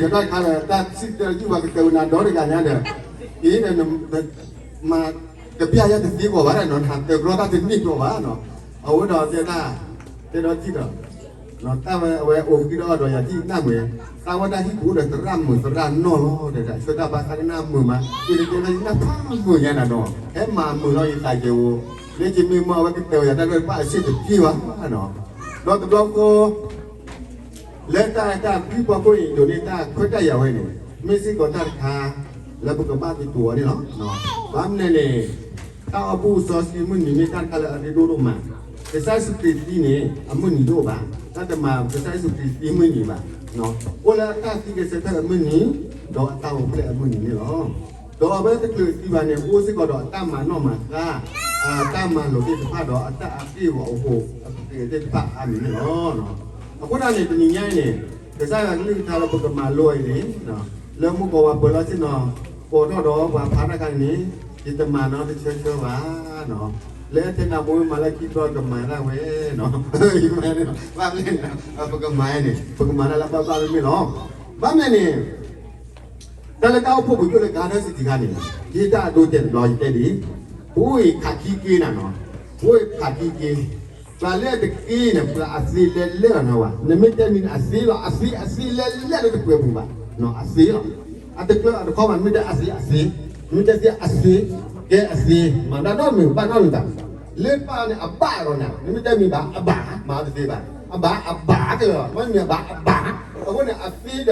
ကတၢ်ခါလၢတၢ်စံၣ်တဲၤတယုၢ်ဘၣ်ကတၢၢ်ဝဲနၤဒီတဂၤညါဒီး, အံၤဒီး မၤကပျၢ်ယၤတသ့ကီးဘၣ်ဒီးနီၤ, နဟးတၢၤကြီတၢ်တန့ၢ်ကီးဘၣ်နီၤ, အဝဲဒီးတဲဒၣ်, တဲဒီးထံၣ်ဒီး, တၢ်ဝဲအဝဲအိၣ်ကံဒီးအီၤဒီးယၤထံၣ်နၢ်မုာ်, တၢ်ဝဲဒၣ်ဟံၣ်ပူၤဒီးသရၣ်မုာ်သရၣ်နီၢ်လီၤ, တဲဒၣ်ဆၢတၢ်ဘၣ်သးကနၢ်မုာ်မး, ယတတဲလၢယနၢ်ဖးမုာ်ညါနၤနီၤ, ဟဲမၤမုာ်လီၤယသးကဲဧိၤ, လၢယမ့ၢ်မ့ၢ်အဝဲကတၢၢ်ယၤတၢ်ရဲၣ်တဖၣ်အဆ့ၣ်တပျ့ၤဘၣ်နီၤ, ဒီးတဘျီဃီ လၢတၢ်အဲၣ်တၢ်ကွံပှၤခိၣ်အံၤ ဒိးန့ၢ်တၢ်ခွဲးတၢ်ယာ်ဝဲန့ၣ်, မ့ၢ်စ့ၢ်ကီးတၢ်တခါ လၢပကဘၣ်ကတိၤအီၤန့ၣ်လီၤ. ဘၣ်မနုၤလဲၣ်န့ၣ်, တၢ်အီၣ်ဘူၣ်စီဆှံမုၢ်နံၤမ့ၢ်တၢ်တခါလၢအရ့ဒိၣ်ဒိၣ်မး, ကစၢ်ယ့ၣ်ၡူးခရံာ်သံန့ၣ် အမုၢ်နံၤတအိၣ်ဘၣ်, တၢ်တမၤကစၢ်ယ့ၣ်ၡူးခရံာ်သံမုၢ်နံၤဘၣ်, အိၣ်လၢအတၢ်သံကဆၢထၢၣ်အမုၢ်နံၤ, ဒီးအတၢ်အိၣ်ဖျဲၣ်အမုၢ်နံၤန့ၣ်လီၤ. ဒီးအဝဲတချုးသံဘၣ်န့ၣ် အိၣ်စ့ၢ်ကီးဒီးအတၢ်မၤနီၣ်မၤဃါ, အတၢ်မၤလိာ်သ့ၣ်တဖၣ်ဒီးအတၢ်အက့ၢ်အဂီၤအဟိအကတၢၢ်သ့ၣ်တဖၣ်အါမံၤန့ၣ်လီၤ. အဃိသတးန့ၣ် တနံၤညါအံၤန့ၣ်, ကစၢ်ယွၤကလုၢ်ကထါလၢပကမၤလိအံၤန့ၣ်, လၢမုၢ်ကီၤဝါပၢၤလီၢ်ဆ့ၣ်နီၤ, ကိးထီၣ်ဒီးပှၤဖးတၢ်ခါန့ၣ်, ယတမၤနီတဆၢဆၢဘၣ်, လၢထဲနၤဘိမ့ၢ်မၤလၢခံဘျီကမၤဒၣ်ဝဲ, ဘၣ်မနုၤန့ၣ်, ပကမၤန့ၣ် ပကမၤတၢ်လၢဘၣ်ဘၣ်မ့ၢ်မ့ၢ်လီၤ. ဘၣ်မနုၤန့ၣ် တၢ်လၢတၢ်အိၣ်ဖှိၣ်ပူၤကွံာ်လၢ Garden City ခါန့ၣ်, ယတၢ်အဒိတဲာ်တဘျီယတဲဒ်အံၤ, ပအိၣ်အံၤခးခံက့နၤနီၤ, ပအိၣ်အံၤခးခံက့, ပှၤလၢအတက့န့ၣ် ပှၤအသ့လဲၤလဲၤလီၤနၤဝဲ, နမ့ၢ်တဲမံၤန့ၣ် အသ့လီၤ, အသ့ အသ့လဲၤလဲၤလၢတပှဲၤပူၤဘၣ်, အသ့လီၤ, အတကျၢအတခီဘၣ်, နမ့ၢ်တဲအသ့အသ့, နမ့ၢ်တဲသ့အသ့, ကဲအသ့, မၤတၢ်နီတမံၤဘၣ်နီတမံၤဘၣ်, လၢပၢ်န့ၣ်အဘၣ်လီၤနၤ, နမ့ၢ်တဲမံၤဘၣ်အဘၣ်, မၤတသ့ဘၣ်, အဘၣ်အဘၣ်ကလီၤ, မ့မ့ၢ်အဘၣ်အဘၣ်, အဃိန့ၣ် အသ့ဒီး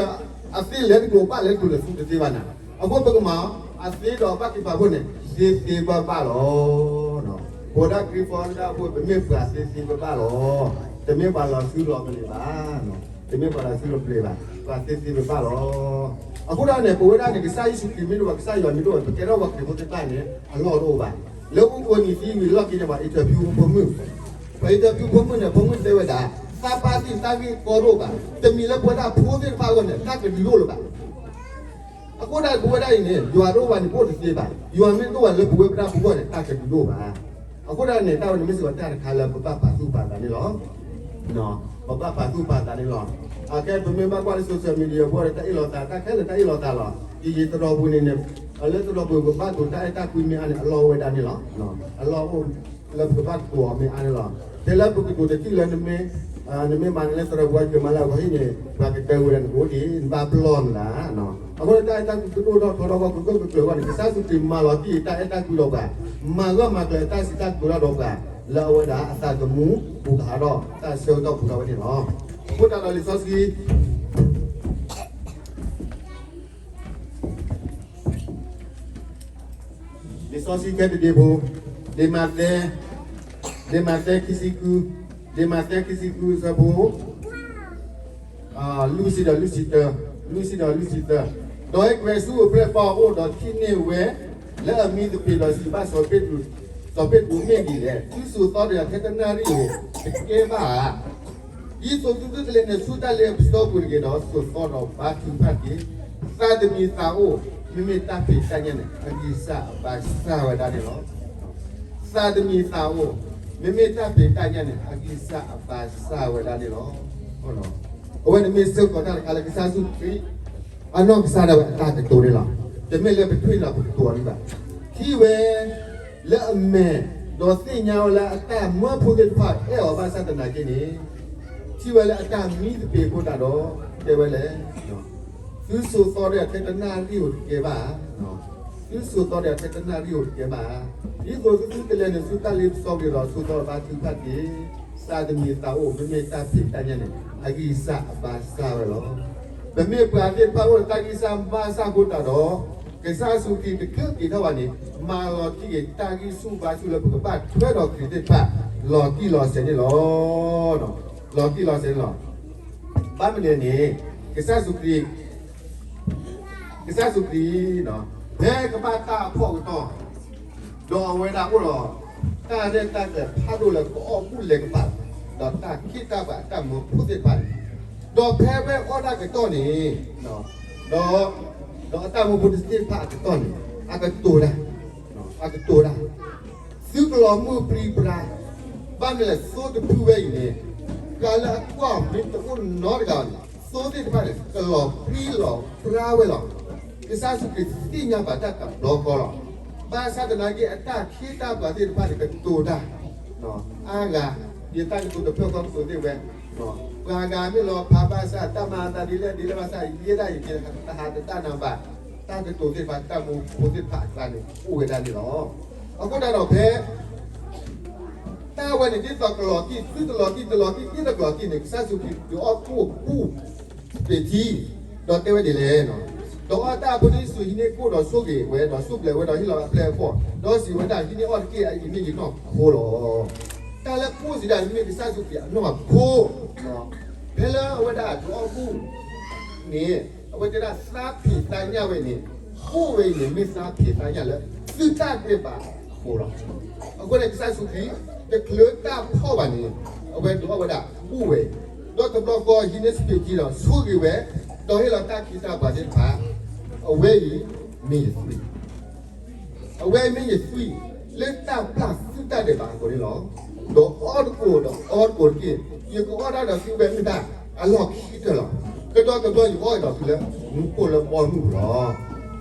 အသ့လဲၤတကျိၤဘၣ်လဲၤတကျိၤန့ၣ် သူတသ့ဘၣ်နၤ, အဃိပကမၤ, အသ့ဒီးဘၣ်က့ၤပာ်ဖှိၣ်န့ၣ် သ့သ့ဘၣ်ဘၣ်လီၤ. ပဝဲဒၣ်ခရံာ်ဖိတၢ်အိၣ်ဖှိၣ် ပမ့ၢ်ပှၤသ့သ့ဘၣ်ဘၣ်လီၤ. တမ့ၢ်ပှၤလီၤစုလီၤပျ့ၤဘၣ်, တမ့ၢ်ပှၤလီၤစုလီၤပျ့ၤဘၣ်, ပှၤသ့သ့ဘၣ်ဘၣ်လီၤ. အဃိဒၣ်န့ၣ် ပဝဲဒၣ်န့ၣ် ကစၢ်ယ့ၣ်ၡူးခရံာ်မ့ၢ်တအိၣ်ဘၣ်, ကစၢ်ယွၤမ့ၢ်တအိၣ်ဘၣ်, ပကဲထီၣ်ပှၤခရံာ်ဖိသ့ၣ်တဖၣ်န့ၣ် အလီၢ်တအိၣ်ဘၣ်. လၢအိၣ်ဘှံးနံၤသံဝံၤလီၢ်ခံန့ၣ် ပှၤ interview ဖိမုၣ်, ပှၤ interview ဖိမုၣ်န့ၣ် ဖိမုၣ်တဲဝဲဒၣ်, သးပၢ်သံသးဂ့ၢ်ကီတအိၣ်ဘၣ်, တမံၤလၢပဝဲဒၣ်ဖိသ့ၣ်တဖၣ်အဂီၢ်န့ၣ် တၢ်ကဒုးတအိၣ်လၢၤဘၣ်. အဃိဒၣ်ပဝဲဒၣ်အံၤန့ၣ် ယွၤတအိၣ်ဘၣ်န့ၣ် ပအိၣ်တသ့ဘၣ်, ယွၤမ့ၢ်တအိၣ်ဘၣ်လၢပဝဲဒၣ်ပဂီၢ်န့ၣ် တၢ်ကဒုးတအိၣ်ဘၣ်. အဃိဒၣ်န့ၣ် တၢ်ဝဲန့ၣ်မ့ၢ်စ့ၢ်ကီးတၢ်တခါလၢပဘၣ်ပာ်သူၣ်ပာ်သးန့ၣ်လီၤ. ပဘၣ်ပာ်သူၣ်ပာ်သးန့ၣ်လီၤ. အခဲပမ့ၢ်ဘၣ်ကွၢ်လၢ social media ဖိဒီး တၢ်အ့ၣ်လိာ်သး, တၢ်ခဲလၢာ်တၢ်အ့ၣ်လိာ်သးလီၤ. ယံာ်ယံာ်သရိာ်ပူၤန့ၣ်န့ၣ်, လၢသရိာ်ပူၤပကဘၣ်တိၤတၢ်အဲၣ်တၢ်ကွံမ့ၢ်အါန့ၣ် အလီၢ်အိၣ်ဝဲဒၣ်န့ၣ်လီၤ. အလီၢ်အိၣ်လၢပကဘၣ်တိၤအီၤမ့ၢ်အါန့ၣ်လီၤ. ဖဲလၢပကတိၤတထံၣ်လၢနမ့ၢ်, နမ့ၢ်မၤန့ၣ်လၢသရိာ်ပူၤကမၤလၢအဂီၢ်ဟံၣ်န့ၣ် ပှၤကတၢၢ်ဝဲဒၣ်နအိၣ်ဒံး နဘၣ်ပလီၢ်နသး. အဃိန့ၣ် တၢ်အဲၣ်တၢ်ကွံကဒိၣ်ထီၣ်ထီထီၣ်အဂီၢ် ကဒိၣ်ကတၢၢ်အဂီၢ်န့ၣ် ကစၢ်ယ့ၣ်ၡူးခရံာ်မၤလီၤတံၢ်အတၢ်အဲၣ်တၢ်ကွံဒီးပှၤ, မၤဂၢၢ်မၤကျၢၤအတၢ်စံးတၢ်ကတိၤဒီးပှၤ, လၢအဝဲဒၣ်အသးသမူပူၤဖးဒီး တၢ်ဆၢကတီၢ်ပူၤထီၣ်ဝဲန့ၣ်လီၤ. အဃိသတးဒီးလံာ်စီဆှံ လံာ်စီဆှံခဲတဒ့ဖိ, လံာ်မးသဲ, လံာ်မးသဲခံဆံဃု, လံာ်မးသဲခံဆံဃုအဆၢဖိ လွံၢ်ဆံဒီးလွံၢ်ဆံတၢ, လွံၢ်ဆံဒီးလွံၢ်ဆံတၢ, ဒီးဟဲကွဲးဆူအပျဲၢ်အဘီၣ်အအိၣ်ဒီးထံၣ်န့ၢ်ဝဲ လၢအမံသပ့ၤဒီးစံးဘၣ်စီၤပ့းတရူး, စီၤပ့းတရူးမ့ၢ်ဒ်လဲၣ်, သုစိာ်သီဒီးထဲတနၣ်ရံၣ်ဧိၤ တကဲဘၣ်ဧါ. ဒ်သိးသုသုတလဲၤနုာ်ဆူတၢ်လ့ပစီပူၤတဂ့ၤဒီး စိာ်သီဒီးဘါထုကဖၣ်တက့ၢ်. သးတမံၤသးအိၣ်, မ့မ့ၢ်တၢ်ဖံးတၢ်ညၣ်န့ၣ် အဂံၢ်စၢ်အဘါစၢ်ဝဲဒၣ်န့ၣ်လီၤ. သးတမံၤသးအိၣ်, မ့မ့ၢ်တၢ်ဖံးတၢ်ညၣ်န့ၣ် အဂံၢ်စၢ်အဘါစၢ်ဝဲဒၣ်န့ၣ်လီၤ. အဝဲန့ၣ်မ့ၢ်စ့ၢ်ကီးတၢ်တခါလၢကစၢ်ယ့ၣ်ၡူးခရံာ် အနီၢ်ကစၢ်ဒၣ်ဝဲအတၢ်ကတိၤန့ၣ်လီၤ. တမ့ၢ်လၢပထွံၣ်လီၤပကတိၤအီၤဒံးဘၣ်. ထံၣ်ဝဲလၢအမဲာ်, ဒီးသ့ၣ်ညါဝဲလၢအတၢ်မၢဖိသ့ၣ်တဖၣ်အဲၣ်အီၤဘၣ်ဆၣ်သနာ်က့န့ၣ်, ထံၣ်ဝဲလၢအတၢ်မံသပ့ၤအဃိသတးဒီး တဲဝဲလဲၣ်, သုစိာ်သီဒီးထဲတနၣ်ရံၣ်ဧိၤတကဲဘၣ်. သုစိာ်သီဒီးထဲတနၣ်ရံၣ်ဧိၤတကဲဘၣ်. ဒ်သိးသုသုတလဲၤနုာ်ဆူတၢ်လ့ပစီပူၤဒီး စိာ်သီဒီးဘါထုကဖၣ်တက့ၢ်. သးတမံၤသးအိၣ်, မ့မ့ၢ်တၢ်ဖံးတၢ်ညၣ်န့ၣ် အဂံၢ်စၢ်အဘါစၢ်ဝဲလီၤ. ပမ့ၢ်ပှၤသ့ၣ်တဖၣ်အိၣ်ဒီးတၢ်ဂံၢ်စၢ်ဘါစၢ်အဃိသတးဒီး ကစၢ်ယ့ၣ်ၡူးခရံာ်တချုးက့ၤထီၣ်ဘၣ်န့ၣ် မၤလီၤတံၢ်က့ၤတၢ်ဂံၢ်ဆူၣ်ဘါဆူၣ်လၢပကဘၣ်ထွဲဒီးခရံာ်သ့ၣ်တဖၣ် လီၤတံၢ်လီၤဆဲးန့ၣ်လီၤ. လီၤတံၢ်လီၤဆဲးန့ၣ်လီၤ. ဘၣ်မနုၤန့ၣ် ကစၢ်ယ့ၣ်ၡူးခရံာ် ကစၢ်ယ့ၣ်ၡူးခရံာ် ဖဲကဘၣ်တၢ်အဖှီၣ်အကတီၢ် ဒီးအဝဲဒၣ်အိၣ်ဒီး တၢ်ရဲၣ်တၢ်ကျဲၤဖးဒိၣ်လၢကအီၣ်ဘူၣ်လဲၤကပၤ ဒီးတၢ်ခ့တၢ်ပှၤအတၢ်မၢဖိသ့ၣ်တဖၣ်န့ၣ်, ဒီးဖဲဝဲအီၣ်တၢ်ကတီၢ်န့ၣ် ဒီး ဒီးအတၢ်မၢဖိသ့ၣ်တဖၣ်အကတီၢ်န့ၣ် အကတိၤတၢ်, အကတိၤတၢ်, သုကလီၤမုၢ်ပြံပြါ, ဘၣ်မနုၤလဲၣ် သိတဖုဝဲအံၤန့ၣ် ပှၤလၢအကွၢ်မ့ၢ်တအိၣ်နီတဂၤဘၣ်န့ၣ် သိသ့ၣ်တဖၣ်န့ၣ် ကလီၤပြံလီၤပြါဝဲလီၤ. ကစၢ်ယ့ၣ်ၡူးခရံာ်သ့ၣ်ညါဘၣ်တၢ်တဘျီဃီလီၤ. ဘၣ်ဆၣ်သနာ်က့ အတၢ်ခ့တၢ်ပှၤသ့ၣ်တဖၣ်န့ၣ် ကတိၤတၢ် အါဂၤ, ယတၢ်ကတိၤတဖျၢၣ်ဃီကတိၤသ့ၣ်ဝဲ, ပှၤဂၤမ့ၢ်လီၤဖးဘၣ်ဆၣ် တၢ်မၤအသးဒ်လဲၣ်ဒ်လဲၣ်ဘၣ်ဆၣ် ယဲဒၣ်ယကဲတဟးတတၢ်နၤဘၣ်, တၢ်ကတိၤသ့ၣ်တဖၣ် တၢ်မူဖိသ့ၣ်တဖၣ်အကျါန့ၣ် အိၣ်ဝဲဒၣ်န့ၣ်လီၤ. အဃိသတးဒီးဖဲ တၢ်ဝဲန့ၣ် ဒ်သိးကလီၤတံၢ် သုတလီၤတံၢ် တလီၤတံၢ် ဒ်သိးကလီၤတံၢ်န့ၣ် ကစၢ်ယ့ၣ်ၡူးခရံာ်ဒုးအီၣ်ကိၣ်ပူၣ် ပ့ၤထံ, ဒီးတဲဝဲဒ်လဲၣ်, ဒီးအီၣ်တၢ်အဖိဒ်ယ့ၣ်ၡူးဟံးန့ၢ်ကိၣ်ဒီးဆိၣ်ဂ့ၤဝဲ ဒီးစူၣ်ဘျဲးဝဲဒီးဟ့ၣ်လီၤအပျဲၢ်အဘီၣ်, ဒီးစံးဝဲဒၣ် ဟံးန့ၢ်အီၣ်တက့ၢ် အအံၤမ့ၢ်ယနီၢ်ခိလီၤ. တၢ်လၢကိၣ်စံးဒၣ်န့ၣ်မ့ၢ်ကစၢ်ယ့ၣ်ၡူးခရံာ်အနီၢ်ခိ ဖဲလၢအဝဲဒၣ်ဒုးအီၣ်ကိၣ်န့ၣ် အဝဲတဲဒၣ်သးဖံးသးညၣ်ဝဲန့ၣ်, ကိၣ်ဝဲအံၤန့ၣ် မ့ၢ်သးဖံးသးညၣ်လၢ သုတၢ်ဒဲးဘးအဃိလီၤ. အဃိန့ၣ် ကစၢ်ယ့ၣ်ၡူးခရံာ် တချုးတၢ်ဖီၣ်ဘၣ်န့ၣ် အဝဲဒုးအီၣ်ဝဲဒၣ်ကိၣ်ဝဲအံၤ, ဒီးတဘျီဃီဟံးန့ၢ်စပံးထံဒီးဆိၣ်ဂ့ၤဝဲ, ဒီးဟ့ၣ်လီၤတၢ်ခ့တၢ်ပှၤသ့ၣ်တဖၣ်, အဝဲအံၤမ့ၢ်ယသွံၣ် အဝဲမ့ၢ်ယသွံၣ် လၢတၢ်ပျၢ်သုတၢ်ဒဲးဘးအဃိန့ၣ်လီၤ. ဒီးအီၣ်တကိးဒီးအီၣ်တကိးတက့ၢ်. ယကအီၣ်တၢ်ဒီးသုဝဲမ့ၢ်တၢ်အလီၢ်ခံကတၢၢ်လီၤ. ကဒီးတဘျီယကအီၣ်ဒီးသုလၢမူခိၣ်လၢဘီမုၢ်ပူၤလီၤ.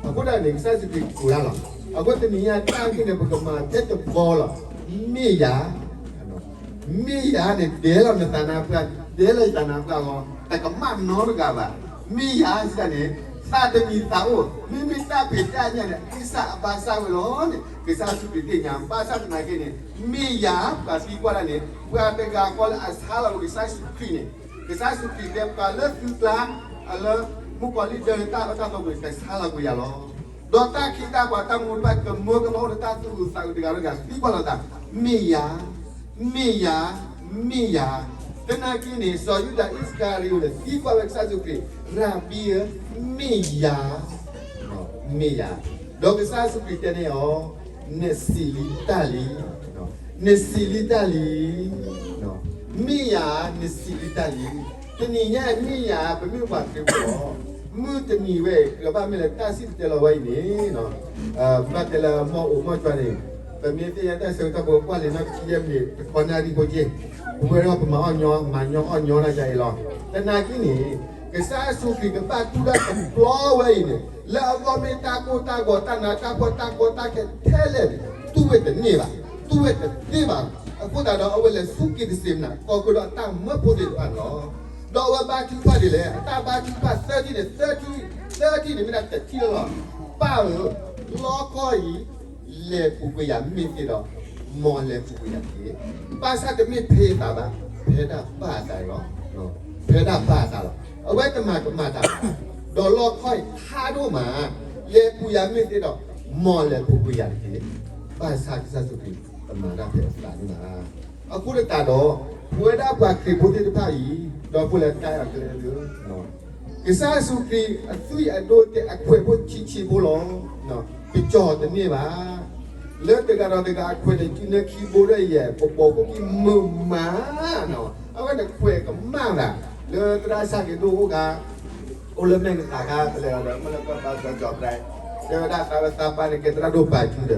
အဃိဒၣ်န့ၣ် ကစၢ်ယ့ၣ်ၡူးခရံာ်ကိးဒၣ်လီၤ. အဃိတနံၤညါတၢ်ဂ့ၢ်န့ၣ် ပကမၤထဲတဘီလီၤ. မ့ၢ်ယၤ မ့ၢ်ယၤန့ၣ် ဒဲးလီၤနသးနါပှၢ်, ဒဲးလီၤယသးနါပှၢ်ဂီၢ်, တကမၣ်နီတဂၤဘၣ်. မ့ၢ်ယၤစံးဒၣ်န့ၣ် သးတမံၤသးအိၣ်, မ့မ့ၢ်တၢ်ဖံးတၢ်ညၣ်န့ၣ် အကံၢ်ဆၣ်အဘါစၢ်ဝဲလီၤန့ၣ် ကစၢ်ယ့ၣ်ၡူးခရံာ်သ့ၣ်ညါ, ဘၣ်ဆၣ်သနာ်က့န့ၣ် မ့ၢ်ယၤပှၤသံကွၢ်ဒၣ်န့ၣ် ပှၤတဂၤဃီလၢအဆါလီၤဝဲကစၢ်ယ့ၣ်ၡူးခရံာ်န့ၣ်, ကစၢ်ယ့ၣ်ၡူးခရံာ်တဲပှၤလၢသုကျါ အလၢမုၣ်ကီၤလံၢ်ဒၢလၢတၢ်အၢတၢ်သီပူၤန့ၣ် ကဆါလီၤကွံာ်ယၤလီၤ. ဒီးတၢ်ခ့တၢ်ပှၤတၢ်မူတဖၣ် ကမၢကမၣ်အိၣ်လၢတၢ်သူၣ်အုးသးအုးတဂၤလၢတဂၤ သံကွၢ်လိာ်သး, မ့ၢ်ယၤ, မ့ၢ်ယၤ, မ့ၢ်ယၤ. သနာ်က့န့ၣ် စီၤယူဒၤအံၣ်စကၤရံၤအိးန့ၣ် သံကွၢ်ဝဲကစၢ်ယ့ၣ်ၡူးခရံာ်, ရၤဘံဧၢ, မ့ၢ်ယၤ, မ့ၢ်ယၤ. ဒီးကစၢ်ယ့ၣ်ၡူးခရံာ်တဲန့ၢ်အီၤ, နစံးလံတၢ်လံ, နစံးလံတၢ်လံ, မ့ၢ်ယၤ, နစံးလံတၢ်လံ. တနံၤညါမ့ၢ်ယၤ ပမ့ၢ်ပှၤခရံာ်ဖိလီၤ. မုၢ်တနံၤဝဲ ကဘၣ်မ့ၢ်လၢတၢ်စံၣ်တဲၤတဲလီၤဝဲအံၤန့ၣ် ဘၣ်တဲလၢမီၢ်အိၣ်မီၢ်ကၠီန့ၣ် ပမ့ၢ်သ့ၣ်ညါတၢ်ဆၢကတီၢ် ပကကွၢ်လံာ်နီၢ်ကစံယဲၢ်မံးနံး တခီနၣ်ရံၣ်ဖိက့ၢ်, ပဝဲဒၣ်ပမၤအီၣ်ညီ မၤညီအီၣ်ညီနၤယၤအံၤလီၤ. သနာ်က့န့ၣ် ကစၢ်ယ့ၣ်ၡူးခရံာ်ကဘၣ်တူၢ်တၢ်တဘျီဝဲအံၤန့ၣ် လၢအဂီၢ်မ့ၢ်တၢ်ကိၢ်တၢ်ဂီၤ တၢ်နးတၢ်ဖှီၣ် တၢ်ကီတၢ်ခဲထဲလဲၣ်န့ၣ် တူၢ်ဝဲတန့ၢ်ဘၣ်, တူၢ်ဝဲတသ့ဘၣ်. အဃိသတးဒီး အဝဲလဲၤဆူက့းသစ့းမနၤ ကီၢ်ခိၣ်ဒီးအတၢ်မၢဖိသ့ၣ်တဖၣ်န့ၣ်လီၤ. ဒီးအဝဲဘါထုကဖၣ်ဒ်လဲၣ်, အတၢ်ဘါထုကဖၣ်သၢထံၣ်န့ၣ် သၢထံၣ်, သၢထံၣ်န့ၣ်မ့ၢ်ဒၣ်တထံၣ်လၢလီၤ. ပၢ်ဧၢ, လီခီအံၤ လဲၤပူၤကွံာ်ယၤမ့ၢ်သ့ဒီး မ်လဲၤပူၤကွံာ်ယၤတက့ၢ်. ဘၣ်ဆၣ်တမ့ၢ်ဖဲအသးဘၣ်, ဖဲဒၣ်ပၢ်အသးလီၤ. ဖဲဒၣ်ပၢ်အသးလီၤ. အဝဲတမၤကမၣ်တၢ်ဘၣ်, ဒီးလီခီအံၤဟးဒိၣ်မး, လဲၤပူၤယၤမ့ၢ်သ့ဒီး မ်လဲၤပူၤကွံာ်ယၤတက့ၢ်. ဘၣ်ဆၣ်ကစၢ်ယ့ၣ်ၡူးခရံာ်တမၤတၢ်ဖဲအသးန့ၣ်ဘၣ်. အဃိသတးဒီး ပဝဲဒၣ်ပှၤခရံာ်ဖိသ့ၣ်တဖၣ်အံၤ ဒီပုၢ်ဝဲၢ်တၢ်အဲၣ်အကျဲဒၣ် ကစၢ်ယ့ၣ်ၡူးခရံာ်အသွံၣ်အဒိတဲအခွဲးဖိဆံးဆံးဖိလီၤ. ပကၠီၣ်တန့ၢ်ဘၣ်. လၢတဂၤဒီးတဂၤအခွဲးန့ၣ် စုနၢခံဘိဒီးယဲၢ် ပဘီၣ်ခိၣ်ခံမုာ်မးနီၤ. အဝဲန့ၣ်ခွဲးကမၣ်သး လၢသရၣ်စၢ်က့ၤဒိၣ်အိၣ်ခါ အိၣ်လၢမဲာ်နသးခါတလဲၤဒီး မ့ၢ်လၢကီၢ်သးစီၤစီၤပျဲ တဲဝဲဒၣ်သးဝဲသးပှၢ်န့ၣ် ကဲသရၣ်ဒိၣ်ပာ်စုဒီး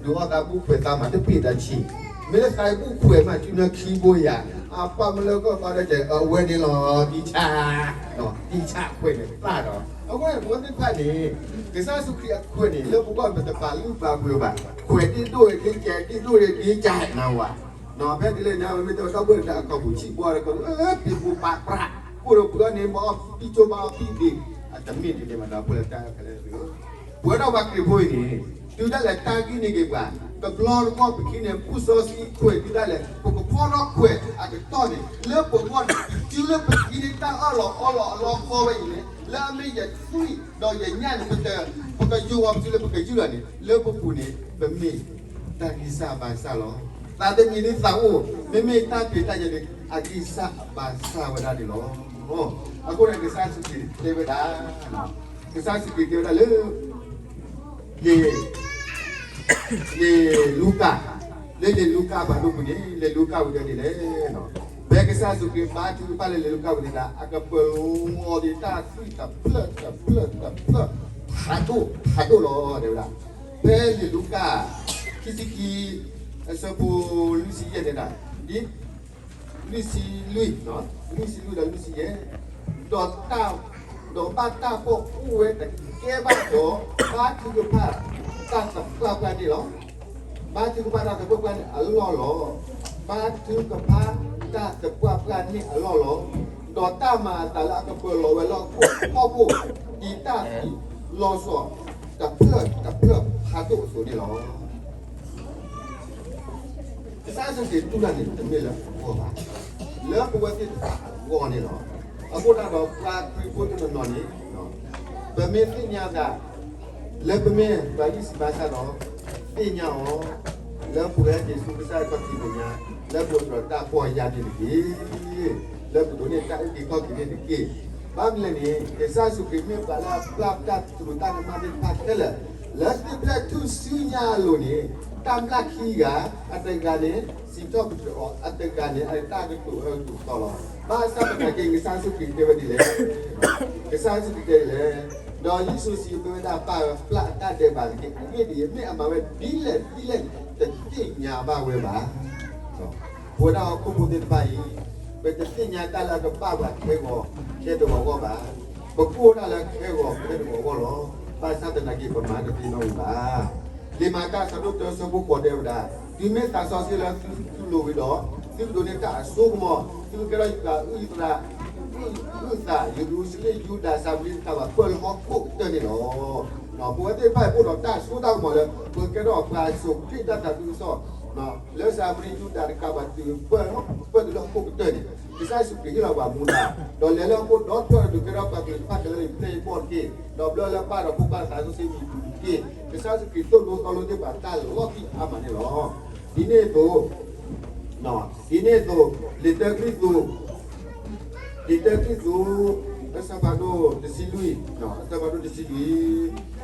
ဒုးအီၣ်သးဘူၣ်ခွဲးသးမၤတပ့ၢ်တၢ်ဆံး. မ့ၢ်လၢသးဘူၣ်ခွဲးမး စုနၢခံဘိယၤ အပှၢ်မ့ၢ်လၢကီၢ်သးဒီးကဲ အဝဲန့ၣ်လီၤ ဒံဆၣ် ဒံဆၣ်ခွဲးန့ၣ်သၣ်ဒီး အဝဲပဝဲသ့ၣ်တဖၣ်န့ၣ် ကစၢ်ယ့ၣ်ၡူးခရံာ်အခွဲးန့ၣ် လၢပဂီၢ်ပတပာ်လုၢ်ပာ်ပှ့ၤဘၣ်. ခွဲးဒ့ၣ်ဒိၣ်ဒ့ၣ်ကဲ ဒ့ၣ်ဒိၣ်ဒ့ၣ်ကဲနဝဲ ဖဲတလဲၣ်ညါ မ့ၢ်တဲဝဲဒီပုၢ်ဝဲၢ်တၢ်အကီၢ်ပူၤ ဆံးဘီဒီး ပံၤပူၤပာ်ပြး ကိၣ်ဒီးပှၤန့ၣ် ဘၣ်အီၣ်ဖံးကၠိဘၣ်အီၣ်ဖံးဒ့ၣ် အတမ့ၢ်ဒ်န့ၣ်ဘၣ်ဒီး ပဝဲတၢ်ကလဲၤသု ပဝဲဒၣ်ပှၤခရံာ်ဖိအံၤန့ၣ် တုၤဒၣ်လဲာ်တၢ်ဂ့ၢ်န့ၢ်က့ၤပှၤ တဘျီတခီၣ်ပခံန့ၣ် ဘူၣ်စီဆှံခွဲးတုၤဒၣ်လဲာ် ပကဖီထီၣ်ခွဲးအကတီၢ်န့ၣ် လၢပဂီၢ်န့ၣ် တုၤလၢပခံန့ၣ် တၢ်အၢၣ်လီၤအီလီၤအလီခီဝဲအံၤန့ၣ် လၢအမ့ၢ်ယသွံၣ်ဒီးယညၣ်န့ၣ် ပတ ပကယိၤအီၤပစုလၢပကယုၢ်လီၤန့ၣ် လၢပပူၤန့ၣ် ပမ့ၢ်တၢ်ဂံၢ်စၢ်ဘါစၢ်လီၤ. သးတမံၤဒ်သးအိၣ် မ့မ့ၢ်တၢ်ဖံးတၢ်ညၣ်န့ၣ် အဂံၢ်စၢ်အဘါစၢ်ဝဲဒၣ်န့ၣ်လီၤ. အဃိန့ၣ် ကစၢ်ယ့ၣ်ၡူးခရံာ်တဲဝဲဒၣ် ကစၢ်ယ့ၣ်ၡူးခရံာ်တဲဝဲဒၣ်လၢ လံာ် လံာ်လူၤကၣ် လၢလံာ်လူၤကၣ်ပှၤဒိၣ်ပူၤန့ၣ် လံာ်လူၤကၣ်ဝံၤဒၣ်ဒ်လဲၣ် ဖဲကစၢ်ယ့ၣ်ၡူးခရံာ်ဘါထုကဖၣ်လၢလံာ်လူၤကၣ်ဝံၤန့ၣ်ဒၣ် အကပၢၤလီၤဒံးတၢ်သွံၣ်တဖျၢၣ်တဖျၢၣ်တဖျၢၣ် ဖးဒိၣ်ဖးဒိၣ်လီၤ တဲဝဲဒၣ်. ဖဲလံာ်လူၤကၣ် ခံဆံခံ အဆၢဖိ လွံၢ်ဆံယဲၢ်န့ၣ်ဒၣ် ဒ် လွံၢ်ဆံလွံၢ် လွံၢ်ဆံလွံၢ်ဒီးလွံၢ်ဆံယဲၢ် ဒီးတၢ်, ဒီးဘၣ်တၢ်ပီၣ်အိၣ်ဝဲတကဲဘၣ်ဒီး ဘါထုကဖၣ်တၢ်သပှၢ်ပှၢ်န့ၣ်လီၤ. ဘါထုကဖၣ်တၢ်သပှၢ်ပှၢ်န့ၣ်အလီၢ်လီၤ. ဘါထုကဖၣ်တၢ်သပှၢ်ပှၢ်န့ၣ်အလီၢ်လီၤ. ဒီးတၢ်မၤအသးလၢအကပၢၤလီၤဝဲလၢဟီၣ်ခိၣ် ဒ်တၢ်သံလီၤစှီၤတဖျၢၣ်တဖျၢၣ်ဖးဒိၣ်အသိးန့ၣ်လီၤ. ကစၢ်ယ့ၣ်ၡူးခရံာ်တူၢ်တၢ်န့ၣ် တမ့ၢ်လၢအဂီၢ်ဘၣ်, လၢပဝဲသ့ၣ်တဖၣ်အဂီၢ်န့ၣ်လီၤ. အဃိသတးဒီးပှၤခရံာ်ဖိတနီၤနီၤန့ၣ် ပမ့ၢ်သ့ၣ်ညါသး လၢပမ့ၢ်ပှၤအံၣ်စရ့လးစ့ၢ်ကီး သ့ၣ်ညါအီၤ လၢပှၤဟဲက့ၤဆူကစၢ်ယွၤခီၣ်ထံးမဲာ်ညါ လၢပအိၣ်ဒီးတၢ်ပီၢ်ယၢ်န့ၣ်တက့ၢ်, လၢပဒိးန့ၢ်တၢ်အုၣ်က့ၤခီၣ်က့ၤန့ၣ်တက့ၢ်. ဘၣ်မနုၤလဲၣ်န့ၣ် ကစၢ်ယ့ၣ်ၡူးခရံာ်မ့ၢ်ပှၤလၢအပျၢ်တၢ်သရူးတၢ်ကမၣ်သ့ၣ်တဖၣ်ခဲလၢာ် လၢသ့ၣ်ဖျဲၣ်ထူၣ်စုညါအလိၤန့ၣ် တၢ်မျၢ်ခံဂၤ အတဂၤန့ၣ် စံးထီၣ်ပတြၢၤအီၤ အတဂၤန့ၣ် အတၢ်ကတိၤအၢကတိၤသီလီၤ. ဘၣ်ဆၣ်သနာ်က့ ကစၢ်ယ့ၣ်ၡူးခရံာ်တဲဝဲဒ်လဲၣ်, ကစၢ်ယ့ၣ်ၡူးခရံာ်တဲဒ်လဲၣ်, ဒီးယ့ၣ်ၡူးစံး ပဝဲဒၣ်ပၢ်ပျၢ်အတၢ်ဒဲးဘးတက့ၢ်. အဂ့ၢ်ဒ်အံၤ မ့ၢ်အမၤဝဲဒ်လဲၣ်ဒ်လဲၣ်န့ၣ် တသ့ၣ်ညါဘၣ်ဝဲဘၣ်. ပဝဲဒၣ်ဟီၣ်ခိၣ်ဖိသ့ၣ်တဖၣ်အံၤ ပတသ့ၣ်ညါတၢ်လၢအကဘၣ်ပှၤခဲဂီၤခဲတဂီၤအဂီၢ်ဘၣ်. ပကအိၣ်ဒၣ်လၢခဲဂီၤခဲတဂီၤအဂီၢ်လီၤ. ဘၣ်ဆၣ်သနာ်က့ ပမၤတသ့နီတမံၤဘၣ်. လံာ်မၤတၢ်အဆၢဒိၣ်တၢ အဆၢဖိဃိးတဲဝဲဒၣ်, တုၤမ့ၢ်သးစီဆှံလၢသုတူၢ်လိာ်ဝံၤဒီး သုကဒိးန့ၢ်တၢ်အစိကမီၤ, သုကကဲထီၣ်ယွၤအုၣ်သရၣ် အုၣ်သး ယရူၤၡလ့ၣ် ယူဒၤ စၤမရံတကးဘၣ် ပၢၢ်လၢဟီၣ်ခိၣ်ကတၢၢ်န့ၣ်လီၤ. ပဝဲသ့ၣ်တဖၣ်အံၤအိၣ်ဒီးတၢ်စိတၢ်ကမီၤလၢ ပကကဲထီၣ်ပှၤစိာ်ခရံာ်တၢ်သးခုကစီၣ် လၢစၤမရံယူဒၤတကးဘၣ် တုၤပၢၢ်တုၤလၢဟီၣ်ခိၣ်ကတၢၢ်န့ၣ် ကစၢ်ယ့ၣ်ၡူးခရံာ်ဟ့ၣ်လီၤပှၤမူဒါ, ဒီးလဲၤလၢဟီၣ်ခိၣ်ဒီဖျၢၣ်ဒီး ကဲထီၣ်ပှၤကလုာ်တဖၣ်ခဲလၢာ်အံၤ ပျဲၢ်အဘီၣ်တက့ၢ်. ဒီးဘျၢလၢပၢ်ဒီးဖိခွါသးစီဆှံမံၤပူၤတက့ၢ်. ကစၢ်ယ့ၣ်ၡူးခရံာ်သိၣ်လိသီလိသ့ၣ်တဖၣ်တၢ်လီၤတံၢ်အါမးန့ၣ်လီၤ. ဒ်န့ၣ်အသိး ဒ်န့ၣ်အသိး လံာ်တၢကရံၣ်သူး လံာ်တၢကရံၣ်သူး အဆၢဖးဒိၣ်တဆံလွံၢ်, အဆၢဖးဒိၣ်တဆံလွံၢ်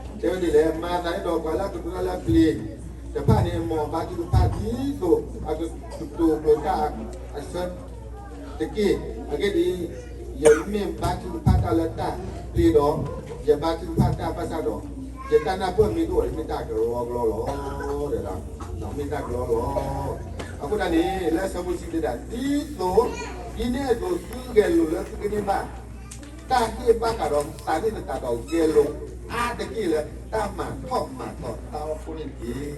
တဲဝဲဒ်လဲၣ်, မၤသးဒ်ဒီးပှၤလၢအကတိၤတၢ်လၢအပျ့ၤတဖၣ်န့ၣ် မ်အဘါထုကဖၣ်ဒ်သိး အကတိၤကျိၤတၢ်အဆၢတက့ၢ်. အဂ့ၢ်ဒ်အံၤ, ယမ့ၢ်ဘါထုကဖၣ်တၢ်လၢတၢ်ပျ့ၤဒီး ယဘါထုကဖၣ်တၢ်ဘၣ်ဆၣ်ဒီး ယတၢ်နၢ်ပၢၢ်မ့ၢ်တအိၣ်ဒီး မ့ၢ်တၢ်ကလီကလီလီၤ. မ့ၢ်တၢ်ကလီလီၤ. အဃိသတးန့ၣ် လၢအဆၢဖိတဆံတဲဒၣ် ဒ်သိး ဒ်န့ၣ်အသိးသုဂဲၤလိာ်လၢသုကန့ၢ်ဘၣ် တၢ်ဟ့ၣ်ဘၣ်ဃးဒီးသးန့ၣ်သတးဒီး ဂဲၤလိာ်အါတက့ၢ်လၢတၢ်မၤထီၣ်မၤထီတၢ်အိၣ်ဖှိၣ်န့ၣ်တ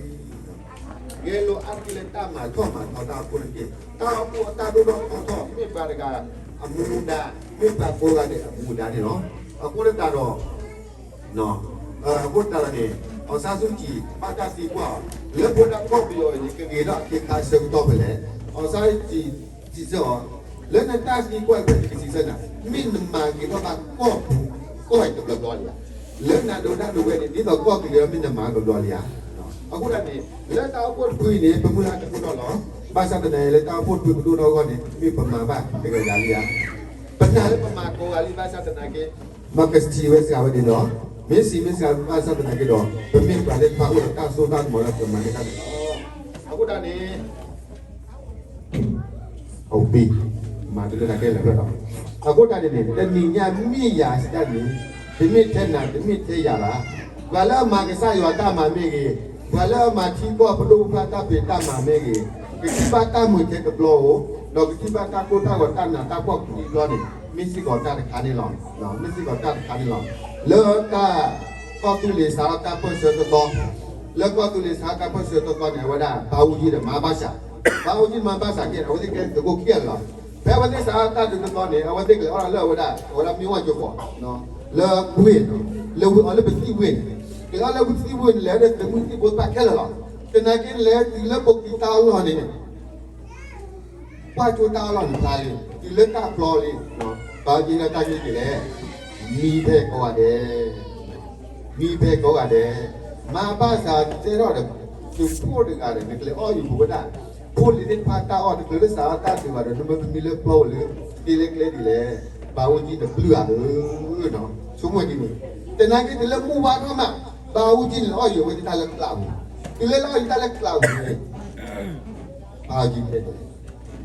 က့ၢ်. ဂဲၤလိာ်အါတက့ၢ်လၢတၢ်မၤထီၣ်မၤထီတၢ်အိၣ်ဖှိၣ်န့ၣ်တက့ၢ်. တၢ်အိၣ်ဖှိၣ်အတၢ်ဒိၣ်ထီၣ်ထီထီၣ် မ့ၢ်ပှၤတဂၤအမူဒါ, မ့ၢ်ပှၤကိးဂၤဒဲးအမူဒါန့ၣ်လီၤ. အဃိသတးဒီး အဃိသတးဒီးန့ၣ် အောင်ဆန်းစုကြည် ဘၣ်တၢ်သံကွၢ်အီၤ လၢဖိဒၣ်ကီၢ်ပယီၤအံၤန့ၣ် ကဂ့ၤထီၣ်အခ့အခါဆၢကတီၢ်ဖဲလဲၣ်. အောင်ဆန်းစုကြည် စံးဆၢအီၤ လၢနတၢ်သံကွၢ်တဖျၢၣ်န့ၣ် ကစံးဆၢနၤ, မ့ၢ်နမၤဂ့ၤထီၣ်ဘၣ်ကီၢ်ပူၤ ကီၢ်အံၤတဘျီဘျီလံဧါ. လၢနဒိးတၢ်ဒိးဝဲန့ၣ် ဒ်သိးကီၢ်သူလ့ၤမ့ၢ်နမၤတဘျီလံဧါ. အဃိသတးန့ၣ် လၢတၢ်အိၣ်ဖှိၣ်တဖုအံၤန့ၣ် ပမုၢ်လၢ်တအိၣ်ထီၣ်လီၤ. ဘၣ်ဆၣ်သနာ်က့ လၢတၢ်အိၣ်ဖှိၣ်တဖုပဒိၣ်ထီၣ်အဂီၢ်န့ၣ် မ့ၢ်ပမၤဘၣ်တဂၤဂၤလံဧါ. ပနာ်လၢပမၤကိးဂၤလံ ဘၣ်ဆၣ်သနာ်က့ မ့ၢ်ကစံးဝဲစှၤဝဲဒ်န့ၣ်လီၤ. မ့ၢ်စံးမ့ၢ်စှၤဘၣ်ဆၣ်သနာ်က့ဒီး ပမ့ၢ်ပှၤသ့ၣ်တဖၣ်အိၣ်ဒီးတၢ်စိတၢ်ကမီၤလၢပမၤန့ၢ်တၢ်န့ၣ်လီၤ. အဃိသတးန့ၣ် အဝံ မၤတလၢတၢ်ခဲလၢာ်ဖျၢၣ်ဒီး အဃိသတးန့ၣ်န့ၣ် တနံၤညါမ့ၢ်ယၤစံးတၢ်န့ၣ် တမ့ၢ်ထဲနၤ တမ့ၢ်ထဲယၤဘၣ်. ပှၤလၢအမၤကစၢ်ယွၤတၢ်မၤမ့ၢ်ဂ့ၤ, ပှၤလၢအမၤထံကီၢ်ပဒိၣ်ပပှၢ်တၢ်ဖံးတၢ်မၤမ့ၢ်ဂ့ၤ, ကထံၣ်ဘၣ်တၢ်မုာ်ထဲတဘျီဧိၤ, ဒီးကထံၣ်ဘၣ်တၢ်ကိၢ်တၢ်ဂီၤတၢ်နးတၢ်ဖှီၣ်ခံဘျီန့ၣ် မ့ၢ်စ့ၢ်ကီးတၢ်တခါန့ၣ်လီၤ. မ့ၢ်စ့ၢ်ကီးတၢ်တခါန့ၣ်လီၤ. လၢတၢ် ကီၢ်သူလ့ၤစးထီၣ်တၢ်ပၢၢ်ဆၢတသီ, လၢကီၢ်သူလ့ၤစးထီၣ်တၢ်ပၢၢ်ဆၢတသီန့ၣ် အဝဲဒၣ် ဘၣ်အူကၠံဒီးမၤဘၣ်စၢ်, ဘၣ်အူကၠံမၤဘၣ်စၢ်က့ အဝဲသ့ၣ်ကဲသုးခိၣ်ခံဂၤလီၤ. ဖဲအဝဲသ့ၣ်စးထီၣ်တၢ်ဒုးတသီန့ၣ် အဝဲသ့ၣ်ကလဲၤအီၣ်လၢအဝဲဒၣ် အဝဲဒၣ်မ့ၢ်ဝဲကၠိဃီၤ လၢဝ့ၢ်, လၢဝ့ၢ်အီၤလၢပသံၣ်ဝ့ၢ်န့ၣ်, ကလဲၤအီၣ်လၢပသံၣ်ဝ့ၢ်န့ၣ် လဲၤဒီးသုးမုၢ်သံၣ်ဘိသ့ၣ်တဖၣ်ခဲလၢာ်လီၤ. သနာ်က့လဲၤတုၤလၢပိာ်ကံတၢ်အလီၢ်န့ၣ် ကွၢ်ကၠိတၢ်အလီၢ်န့ၣ်ဖျါလံ, တုၤလၢတၢ်ပျီလံ, ဘၣ်အူကၠံလၢတၢ်ဂ့ၢ်က့ၤလဲၣ်, မံဖဲကိးဂၤဒဲး, မံဖဲကိးဂၤဒဲး, မၤဘၣ်စၢ်တဲထီၣ်ဒီး သုးဖိတဂၤဒီး နကလဲၤအီၣ်ယုာ်ပဝဲဒၣ် ဖိလံၤသ့ၣ်တဖၣ်တၢ်အီၣ်တချုးလၢစးထီၣ်တၢ်ဒုးဘၣ်ဒီး နမ့ၢ်ပမံလၢပျီဧိၤလၢ သ့လၢကျဲဒ်လဲၣ်, ဘၣ်အူကၠံတပျုၢ်ဧါဧၢ, ဆိကမိၣ်ဒ်န့ၣ်, သနာ်က့တုၤလၢမုၢ်ဝါထီၣ်မး, ဘၣ်အူကၠံန့ၣ် လဲၤအီၣ်ယုာ်ဝဲဒၣ်တၢ်လၢကျးပူၤ, တုၤလၢလဲၤအီၣ်ယုာ်တၢ်လၢကျးပူၤန့ၣ် ဘၣ်အူကၠံတဲ,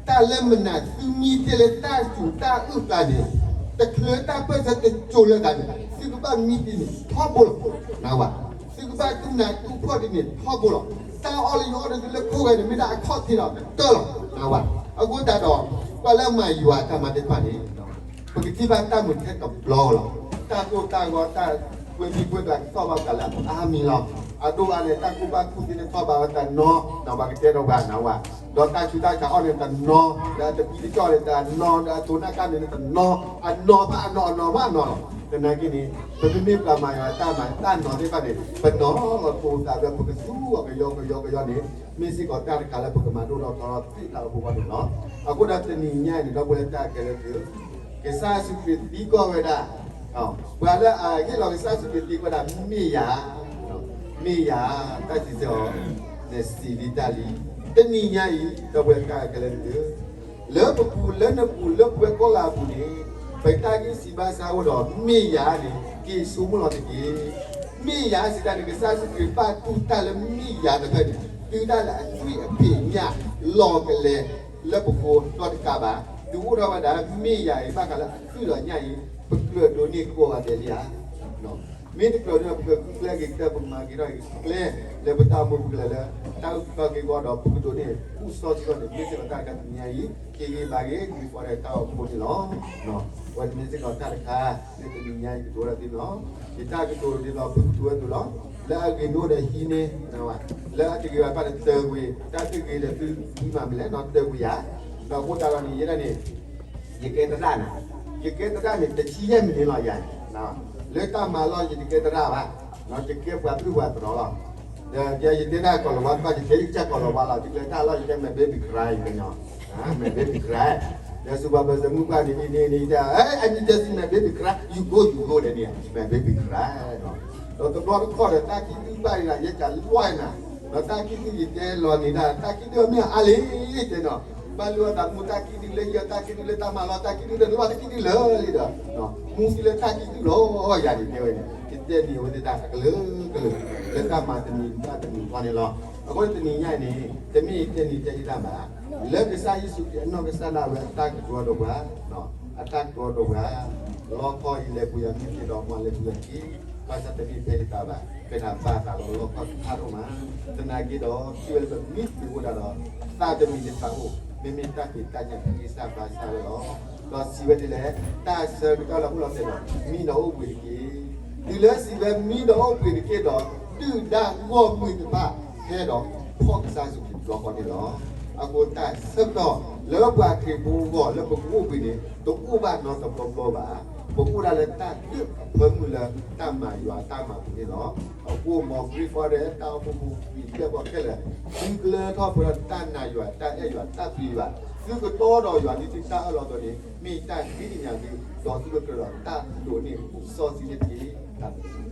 တၢ်လၢမနုၤသုမံတ့ၢ်လၢတၢ်စူၤတၢ်အုၣ်ကျါန့ၣ်, တချုးတၢ်ပၢၢ်ဆၢတစိၤလၢၤသးန့ၣ် သုကဘၣ်မံတ့ၢ်န့ၣ်ထီဘိလီၤ, နၢ်ဝဲ, သုကဘၣ်တူၢ်နးတူၢ်ဖှီၣ်ဒ်န့ၣ်ထီဘိလီၤ. တၢ်အီၣ်လၢယအီၣ်ဒီးသုလၢခိၣ်ဂဲၤန့ၣ် မ့ၢ်ဒၣ်အခီၣ်ထံးဒီးကတၢၢ်လီၤ, နၢ်ဝဲ. အဃိသတးဒီး ပှၤလၢအမၤယွၤတၢ်မၤသ့ၣ်တဖၣ်န့ၣ် ပကထံၣ်ဘၣ်တၢ်မုာ်ထဲတဘျီလီၤ. တၢ်ကိၢ်တၢ်ဂီၤ တၢ်ကွဲမံၤကွဲးကျါ ကသီၣ်ဘၣ်သးလၢအါမံၤလီၤ. အဒိၣ်အါန့ၣ် တၢ်ကူၣ်ဘၣ်ကူၣ်သ့န့ၣ် ထီၣ်ဘၣ်ဝဲတနီၤ, ဒီးပှၤကတဲဒီးပှၤနီၤဝဲ, ဒီးတၢ်ဆူးတၢ်ဆါအီၣ်န့ၣ်တနီၤ, ဒီးတပံတကၠီၣ်န့ၣ်တနီၤ, ဒီးအတိၤနၢ်ကါန့ၣ်တနီၤ, အနီၤဘၣ်အနီၤ အနီၤဘၣ်အနီၤလီၤ. သနာ်က့န့ၣ် ပမ့မ့ၢ်ပှၤမၤယွၤတၢ်မၤ တၢ်နီၤသ့ၣ်တဖၣ်န့ၣ် ပနီၤလီၤတိၤသးဒီး ပကသူအီၤကယီကယီကယီန့ၣ် မ့ၢ်စ့ၢ်ကီးတၢ်တခါလၢပကမၤဒိၣ်ထီၣ်ထီထီၣ်သ့ၣ်တၢ်အိၣ်ဖှိၣ်အဂီၢ်န့ၣ်လီၤ. အဃိဒီးတနံၤညါအံၤန့ၣ် ဒီပုၢ်ဝဲၢ်တၢ်ခဲလၢာ်သ့ၣ်ဧၢ, ကစၢ်ယ့ၣ်ၡူးခရံာ်သံကွၢ်ဝဲဒၣ်, ပှၤလၢအဟ့ၣ်လီၤကစၢ်ယ့ၣ်ၡူးခရံာ်သံကွၢ်ဝဲဒၣ် မ့ၢ်ယၤ, မ့ၢ်ယၤ, တၢ်စံးဆၢအီၤ, နစံးလံတၢ်လံ. တနံၤညါအံၤ ဒီပုၢ်ဝဲၢ်တၢ်ခဲလၢာ်သ့ၣ်ဧၢ, လၢပပူၤလၢနပူၤလၢပဝဲကိးဂၤအပူၤန့ၣ်, ပတၢ်ဂံၢ်စၢ်ဘါစၢ်အိၣ်ဒီး မ့ၢ်ယၤန့ၣ် က့ၤဆိကမိၣ်လီၤတက့ၢ်. မ့ၢ်ယၤစံးတၢ်န့ၣ် ကစၢ်ယ့ၣ်ၡူးခရံာ်ဘၣ်တူၢ်တၢ်လၢမ့ၢ်ယၤတဖျၢၣ်န့ၣ် တုၤဒၣ်လဲာ်အသွံၣ်အဖံးအညၣ်လီၤကလဲၤလၢပဃိဒီတကးဘၣ်, တုၤအိၣ်ထီၣ်ဝဲဒၣ် မ့ၢ်ယၤအံၤဘၣ်ဃးလၢအသွံၣ်ဒီးညၣ်အံၤ ပကြၢးဒိးန့ၢ်ကိးဂၤဒဲးလံဧါ. မ့ၢ်တကြၢးဒိးန့ၢ် ပကကျဲဂ့ၤကတၢၢ် ပမၤဂ့ၤထီၣ်ဂ့ၤကျဲ လၢပတၢ်အိၣ်မူပူၤလၢ တၢ်အုၣ်က့ၤခီၣ်က့ၤအဂီၢ်ဒီး ပကဒိးန့ၢ် ကူၣ်စီဆှံအဂီၢ်န့ၣ် မ့ၢ်စ့ၢ်ကီးတၢ်တခါတနံၤညါအံၤ က့ၤဂ့ၤဘၣ်ဂ့ၤ ဂံၢ်ဖီဒီးတၢ်အိၣ်ဖှိၣ်န့ၣ်လီၤ. အဝဲန့ၣ်မ့ၢ်စ့ၢ်ကီးတၢ်တခါ လၢတနံၤညါအံၤ ကတိၤဝဲဒၣ်သုလီၤ. ယတၢ်ကတိၤဒ်သိး ဖုကတိၤဝဲဒၣ်သုလီၤ. လၢအဂ့ၤဒိၣ်ဒီးဟံးန့ၢ်, လၢအတဂ့ၤဘၣ်တၢ်န့ၣ် တၢၢ်ကွံာ်, တၢ်တဂ့ၤဒီးသုမၤမနုၤလဲၣ်နီၤ တၢၢ်ကွံာ်ယၤ. ဒီးအဃိသတးဒီးန့ၣ် ယဲဒၣ်န့ၣ် ယကဲသရၣ်နၤ, ယကဲသရၣ်န့ၣ် တဆံယဲၢ်မံးနံးလီၤယၤန့ၣ်, လၢတၢ်မၤလီၢ် ယတကဲသရၣ်ဘၣ်, ယကဲပှၤဘျုးပှၤဖှီၣ်လီၤ. ဒီးယတဲတၢ်ကိးလီၤဝါတဘၣ် ယတဲယကစၢ်ကိးလီၤဝါလီၤ ယကျဲတၢ်လီၢ် ယတဲ my baby cry ကညီ, my baby cry. ဒီးစူးပှၤဘၢၣ်စၢၤမုၢ်ပှၢ်န့ၣ် အံၤန့ၣ်န့ၣ် ယတဲ အံၤ I need to see my baby cry, you go, you go ဒီးန့ၣ် my baby cry ဒီးတဘျီတခီၣ်ဒီး တၢ်ခံဒုဘၣ်န့ၣ် ယဲကလီၤနၤ, ဒီးတၢ်ခံဒုယတဲလီၤန့ၣ်ဒၣ် တၢ်ခံဒုမ့ၢ်အါလံတဲနီၤ, ဘၣ်လုၢ်အီၣ်သးသမူတၢ်ခံဒုလၢယတၢ်ခံဒုလၢတၢ်မၤလီၢ်တၢ်ခံဒု ဒီးလုၢ်အီၣ်တၢ်ခံဒုလၢလံဒီး မူသံလၢတၢ်ခံဒုလီၤယၤန့ၣ်တဲဝဲန့ၣ် ယတဲန့ၢ်အဝဲသ့ၣ်တၢ်ကလုာ်ကလုာ် လၢတၢ်မၤတမံၤဘၣ်တမံၤဃီန့ၣ်လီၤ. အဃိတနံၤညါအံၤန့ၣ် တမ့ၢ်ယတဲန့ၢ်တဲယတၢ်ဘၣ်, လၢကစၢ်ယ့ၣ်ၡူးခရံာ်အနီၢ်ကစၢ်ဒၣ်ဝဲအတၢ်ကတိၤဒီးပှၤ, အတၢ်ကတိၤဒီးပှၤ, လီခီအံၤလဲၤပူၤယၤမ့ၢ်က့ၤဒီးမၤလဲၤပူၤယၤက့ၤ, ဘၣ်ဆၣ်တမ့ၢ်ဖဲယသးဘၣ်, ဖဲဒၣ်ဘၣ်သးလီၤလီခီဖးဒိၣ်မး, သနာ်က့ဒီး ထံၣ်ဝဲလၢပမံတ့ၤအိၣ်ဒၣ်ဒီး သးတမံၤတသးအိၣ်, မ့မ့ၢ်တၢ်ဖံးတၢ်ညၣ်တၢ်ဂံၢ်စၢ်ဘါစၢ်ဝဲလီၤ. ဒီးစံးဝဲဒ်လဲၣ်, တၢ်ဆၢကတီၢ်လၢဟူလီၤတဲာ်ဒီး မံဒီးအိၣ်ဘှံးတက့ၢ်. တုၤလၢစံးဝဲမံဒီးအိၣ်ဘှံးတက့ၢ်ဒီး ဒုၣ်ဒါဂီၢ်မုၢ်တဖၣ်ဟဲဒီး ဖီၣ်ကစၢ်ယ့ၣ်ၡူးခရံာ်တဘျီဃီန့ၣ်လီၤ. အဃိတၢ်ဆၢကတီၢ်လၢပှၤခရံာ်ဖိအဂီၢ်လၢပကအိၣ်ဘှံးန့ၣ် တအိၣ်ဘၣ်နီတဘျီဘျီဘၣ်. ပအိၣ်ဒၣ်လၢတၢ်ဒုးအဖၢမုၢ်လၢတၢ်မၤယွၤတၢ်မၤပူၤန့ၣ်လီၤ. အဃိမ် grief ဒီး တၢ်အိၣ်ဖှိၣ်ဖိ ပံၤဒဲးပှၤခဲလၢာ်, သုကလၢထီၣ်ပှဲၤဒီးတၢ်နာ်ယွၤ တၢ်အဲၣ်ယွၤ တၢ်ပျံၤယွၤ, သုကတီဒီးယွၤ ဒ်သုတၢ်အၢၣ်လီၤအသိးန့ၣ် မ့ၢ်တၢ်ဃ့ကညးသု, ဒီးသုကကြၢးဒီးတၢ်ဒိးန့ၢ် ကူၣ်စီဆှံန့ၣ်တက့ၢ်. တၢ်ဘျုး